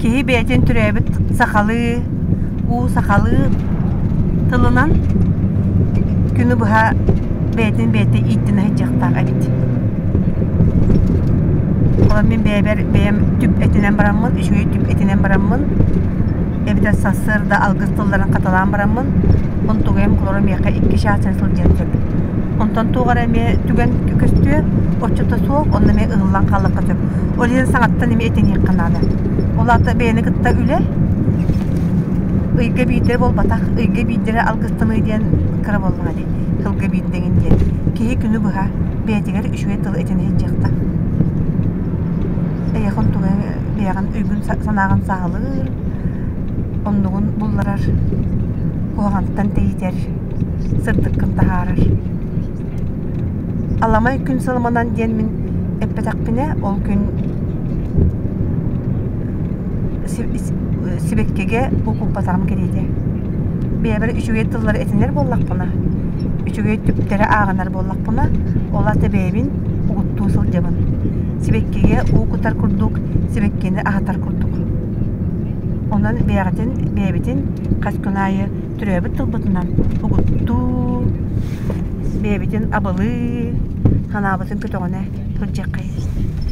Киһи бэйэтин төрөөбүт сахалыы, уу сахалыы тылынан күнү быһа бэйэтин бэйэтэ ииттинэ сылдьыахтаах эбит. Ол мин бэйэбэр бэйэм түп этинэн бараммын, үчүгэй түп этинэн бараммын, эбэтэр сарсыарда алгыс тылларын хатылаан бараммын, онтугайым холоро миэхэ икки чаас сылдьыан сөп. Онтон туох эрэ эмиэ түгэн көстүө, оччото суох, онно эмиэ ыһыллан хаалыахха сөп. Ол иһин саҥаттан эмиэ этиниэххэ наада. Ол аата бэйэни кытта үлэ ыйга биирдэ буолбатах, ыйга биирдэрэ алгыстаныы диэн кыра буоллаҕа дии, тылга биирдэҥин диэн. Киһи күнү быһа бэйэтигэр үчүгэй тылы этинэ сылдьыахтаах. Эйиэхэ онтугай бэйэҕин өйгүн санааҕын сааһылыыр, оннугун булларар, куһаҕантан тэйитэр, сырдыккын таһаарар. Аламай күн сылыманан диэн мин эппэтэхпинэ, ол күн сибэккигэ укуппатаҕым кэриэтэ. Бэйэбэр үчүгэй тыллары этинэр буоллахпына, үчүгэй түптэри ааҕынар буоллахпына, ол аата бэйэбин угуттуу сылдьабын. Сибэккигэ уу кутар курдук, сибэккини аһатар курдук. Онон бэйэҕитин, бэйэбитин хас күн аайы төрөөбүт тылбытынан угуттуу, бэйэбитин абылыы, санаабытын көтөҕүнэ сылдьыаххайын.